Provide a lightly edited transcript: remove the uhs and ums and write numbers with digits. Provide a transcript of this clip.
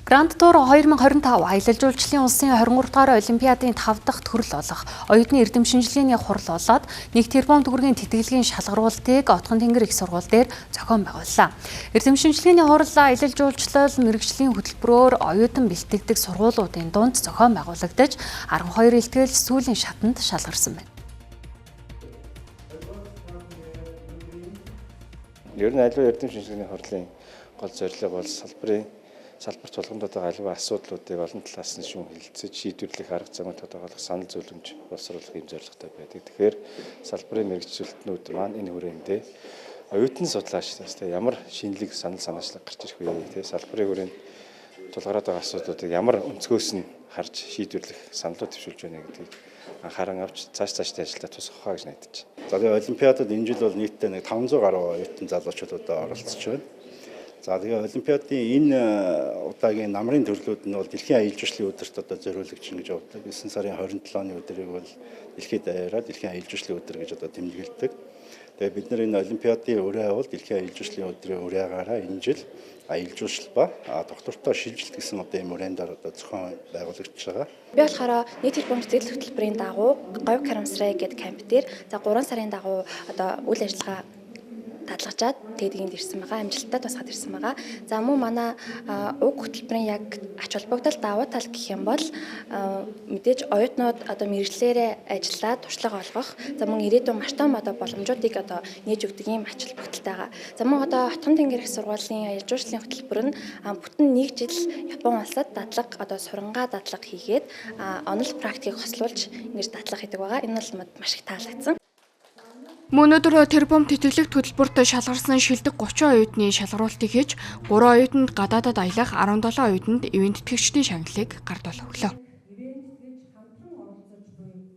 Гранд Тур 2025 аялал жуулчлалын улсын 23 дугаар олимпиадын 5 дахь төрөл болох оюутны эрдэм шинжилгээний хурал болоод 1 тэрбум төгрөгийн тэтгэлгийн шалгаруултыг Отгон Тэнгэр их сургууль дээр зохион байгууллаа. Эрдэм шинжилгээний хурал аялал жуулчлал мэргэжлийн хөтөлбөрөөр оюутан бэлтгэдэг сургуулиудын дунд зохион байгуулагдаж 12 илтгэл сүүлийн шатанд шалгарсан байна. Ер нь аливаа эрдэм шинжилгээний хурлын гол зорилго бол салбар тулгамдаад байгаа аливаа асуудлуудыг олон талаас нь шүүн хэлэлцэж шийдвэрлэх арга замыг тодорхойлох санал зөвлөмж боловсруулах юм зорилготой байдаг. Тэгэхээр салбарын мэргэжилтнүүд маань энэ хүрээндээ оюутан судлаачдаас ямар шинэлэг санал санаачлаг гарч ирэх вэ? Салбарын хүрээнд тулгараад байгаа асуудлуудыг ямар өнцгөөс нь харж шийдвэрлэх саналууд дэвшүүлж байна гэдгийг анхааран авч цаашдаа ажилдаа тусах хаа гэж найдаж байна. За тэгээ олимпиадад энэ жил бол нийтдээ нэг 500 гаруй оюутан залуучууд одоо оролцож байна. За тэгээ олимпиадын энэ удаагийн намрын төрлүүд нь бол дэлхийн аялал жуулчлалын өдөрт одоо зориулагдсан гэж явдаг. 9 сарын 27-ны өдрийг бол дэлхийд даяараа дэлхийн аялал жуулчлалын өдөр гэж одоо тэмдэглэдэг. Тэгээ бид нар энэ олимпиадын өрөө бол дэлхийн аялал жуулчлалын өдрийн өрөөгаараа энэ жил аялал жуулчлал ба доктортой шилжилт гэсэн одоо ийм өрөөнд одоо зохион байгуулагдаж байгаа. Би болохоор 1 тэрбум сэтгэл хөдлөлбөрийн дагуу Говь Карамсрай гэдэг камп дээр за 3 сарын дагуу одоо үйл ажиллагаа дадлагжаад тэгээд энд ирсэн байгаа. Амжилттай тусгаад ирсэн байгаа. За мөн манай уг хөтөлбөрийн яг ач холбогдол давуу тал гэх юм бол мэдээж оюутнууд одоо мэргэжлээрээ ажиллаад туршлага олгох, за мөн ирээдүйн маш том одоо боломжуудыг одоо нээж өгдөг ийм ач холбогдолтой байгаа. За мөн одоо Отгон Тэнгэр их сургуулийн аялал жуулчлалын хөтөлбөр нь бүтэн нэг жил Япон улсад дадлага одоо сурангаа дадлага хийгээд онол практикийг хослуулж ингэж дадлага хийдэг байгаа. Энэ бол маш их таалагдсан. Мөн өнөөдөр тэрбум тэтгэлэгт хөтөлбөрт шалгарсан шилдэг 30 оюутны шалгаруултыг хийж 3 оюутанд гадаадад аялах, 17 оюутанд ивээн тэтгэгчдийн шагналыг гар дол өглөө.